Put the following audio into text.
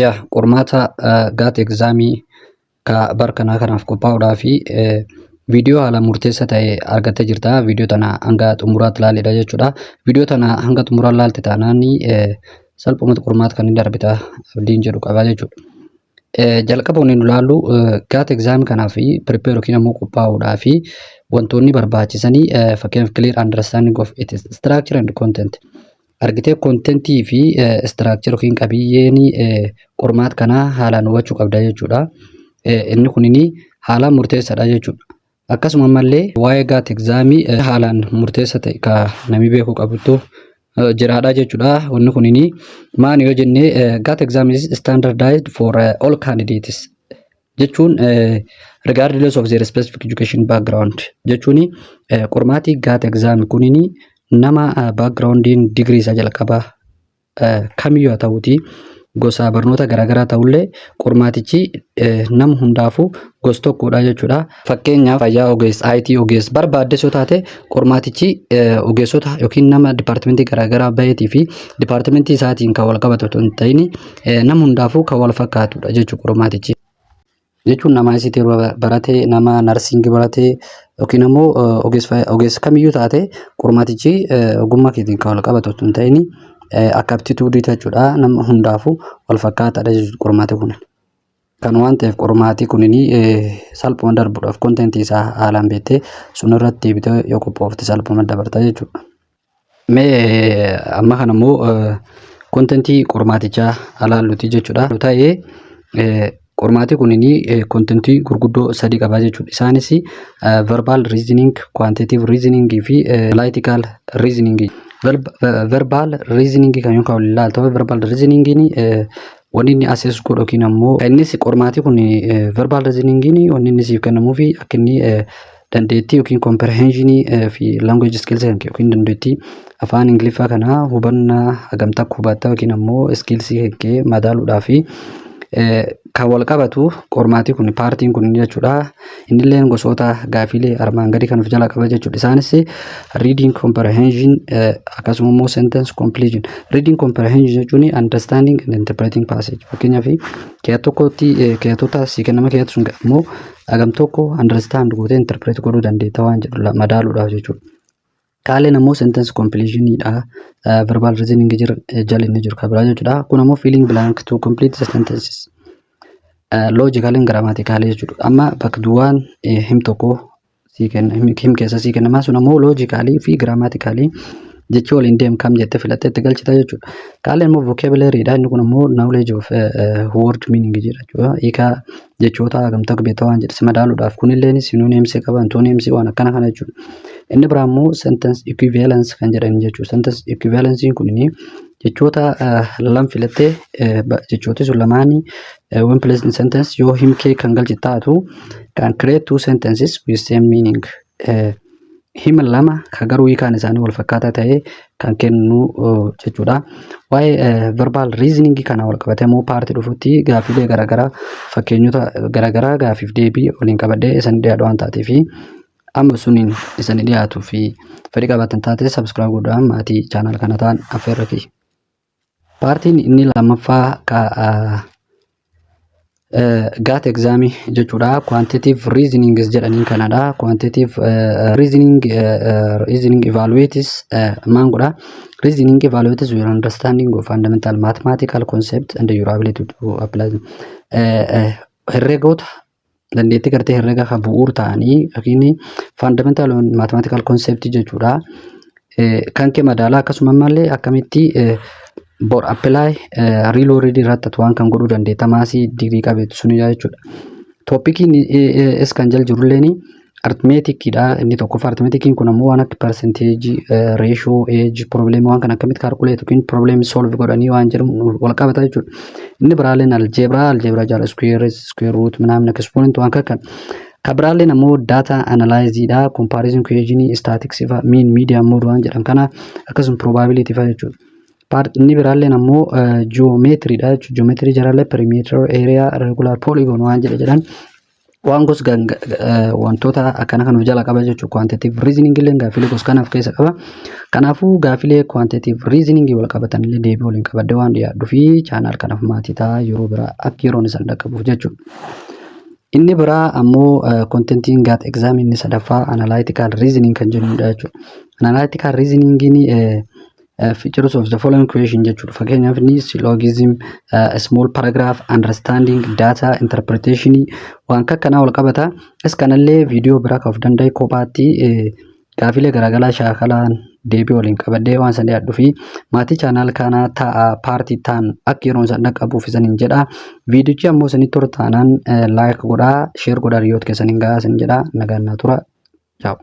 Yaa qormaata GAT examii ka barkanaa kanaaf qophaa'uudhaa fi viidiyoo haala murteessa ta'e argattee jirta. Viidiyoo tana hanga xumuraatti ilaalidha jechuudha. Viidiyoo tana hanga xumuraatti ilaalte taanaan salphumatti qormaata kan hin darbita abdiin jedhu qaba jechuudha. Jalqaba wanni nu ilaallu GAT examii kanaaf prepare yookiin ammoo qophaa'uudhaa fi wantoonni barbaachisanii, fakkeenyaaf, clear understanding of its structure and content. Argitee, contentii fi structure yookiin qabiyyeen qormaata kanaa haalaan hubachuu qabda jechuudha. Inni kunini haalaan murteessaadha jechuudha. Akkasuma ammallee waa'ee GAT examii haalaan murteessa ta'e ka namni beekuu qabutu jiraadha jechuudha. Wanni kunini maali yoo jenne, GAT exam is standardized for all candidates jechuun regardless of their specific education background jechuun qormaatii GAT exam kunini nama backgroundiin digirii isaa jalqabaa kamiyyuu haa ta'uuti, gosa barnoota garaagaraa ta'ullee, qormaatichi nama hundaafuu gosa tokkodha jechuudha. Fakkeenyaaf, fayyaa ogeessa, IT ogeessa barbaaddes yoo taate, qormaatichi ogeessota yookiin nama departmentii garaagaraa baheetii fi departmentii isaatiin kan wal qabatu otoo hin ta'in, nama hundaafuu kan wal fakkaatudha jechuudha qormaatichi. Jechuun nama ICT barate, nama nursingii barate yookiin ammoo ogeessa kamiyyuu taate, qormaatichi ogummaa keetiin kan wal qabatu otoo hin ta'in, akka aptitudeii jechuudha. Nama hundaafuu wal fakkaataadha jechuudha qormaati kun. Kan waan ta'eef, qormaatii kunini salphuma darbuudhaaf contentii isaa haalaan beektee sun irratti deebitee yoo qophoofte salphuma dabarta jechuudha. Mee amma kana immoo contentii qormaatichaa ilaalluti jechuudha. Ta'ee qormaatii kunini contentii gurguddoo sadii qaba jechuudha. Isaanis verbal reasoning, quantitative reasoning fi analytical reasoning. Verbal reasoning kan yookaan ilaaltu, verbal reasoning wanni inni assess godhu yookiin ammoo innis qormaatii kun verbal reasoningiin wanni inni siif kennamuu fi akka inni dandeettii yookiin comprehensionii fi language skills yookiin dandeettii afaan Ingiliffaa kana hubannaa hagam takka hubatta yookiin ammoo skillsii kee madaaluudhaa fi kan wal qabatu qormaatii kun, partiin kun jechuudha. Innillee gosoota gaafiilee armaan gadii kan of jalaa qaba jechuudha. Isaanis reading comprehension, akkasuma immoo sentence completion. Reading comprehension jechuun understanding and interpreting passage. Fakkeenyaaf, keeyya tokkotti keeyyattoota sii kennama, keeyyattu sun immoo hagam tokko understand gootee interpret godhuu dandeetta waan jedhu madaaluudhaaf jechuudha. Kaaleen ammoo sentence completionidha. Verbal reasoning jala inni jiru kan biraa jechuudha. Kun ammoo filling blank to complete the sentences. Logical and grammatical jechuudha. Amma bakka duwwaan him tokko sii kenna, him keessa sii kennama, sun ammoo logicalii fi grammaticalii jechi waliin deemu kam jettee filattee itti galchita jechuudha. Kaaleen immoo vocabulary dha. Inni kun ammoo knowledge of word meaning jedha jechuudha. Hiika jechoota hagam takka beektaa waan jedhe si madaaluudhaaf, kunillee synonymsii qaba, antonymsii, waan akkana kana jechuudha. Inni biraa immoo sentence equivalence kan jedhan jechuudha. Sentence equivalence kun jechoota lam filattee, jechooti sun lamaanii when placed in sentence yoo himkee kan galchi taatu, can create two sentences with same meaning. Hima lama kan garuu hiikaan isaanii wal fakkaataa ta'e kan kennu jechuudha. Waa'ee verbal reasoning kana wal qabatee immoo partii dhufutti gaafiilee garaagaraa, fakkeenyota garaagaraa gaafiif deebii waliin qabadhee isin dhiyaadhu waan taateef, amma suniin isin dhiyaatuu fi fedhii qabaatan taate, subscribe godhaan maatii channel kana ta'an affeerra kiyya. Partiin inni lammaffaa ka GAT examii jechuudha. Quantitative reasoning jedhanii kanadha. Quantitative reasoning evaluates maan godha? Reasoning evaluates your understanding of fundamental mathematical concept and your ability to apply them. Herreegoota dandeettii gartee herreega kan bu'uura ta'anii yookiin fundamental mathematical concept jechuudha. Kan kee madaalaa, akkasuma ammallee akkamitti bor apply real world irratti waan kan godhuu dandeetta mathsii digirii qabeetu suni jechuudha. Topiciin is kan jala jirulleen arithmeticiidha. Inni tokkoffaa arithmeticiin kun ammoo waan akka percentage, ratio, age problem, waan kan akkamitti calculate yookiin problem solve godhanii waan jedhamu wal qabata jechuudha. Inni biraalleen algebra, algebra jala square, square root, ምናምን, exponent, waan kan. Kan biraalleen ammoo data analyzeidha. Comparison question, statistics fa'a, mean, median, mode waan jedhan kana, akkasuma probability fa'a jechuudha. Inni biraalleen ammoo geometriidha jechuudha. Geometry jalallee perimeter, area, regular polygon waan jedhe jedhan. Waan gos wantoota akkana kan of jala qaba jechuudha. Quantitative reasoning illee gaafilee gos kanaaf keessa qaba. Kanaafuu gaafilee quantitative reasoning wal qabatan illee deebii waliin qabadde waan dhiyaadhu fi channel kanaaf maatii ta'a, yeroo biraa akka yeroon isaan dhaqqabuuf jechuudha. Inni biraa ammoo contentiin GAT exam inni sadaffaa analytical reasoning kan jennudha jechuudha. Analytical reasoningiin features of the following question jechuudha. Fakkeenyaaf inni syllogism, small paragraph, understanding, data, interpretation waan akkanaa wal qabata. Is kanallee viidiyoo biraa kan of danda'e kophaatti gaafilee garaagaraa shaakalaan deebii waliin qabadhee waan san dhiyaadhu fi maatii channel kanaa ta'a, paartii ta'an akka yeroon isaan dhaqqabuuf isaniin jedha. Viidiyichi ammoo isinitti tola taanaan like godhaa, share godhaa, hiriyoota keessaniin gahaa isin jedha. Nagaan naa tura. Ciao.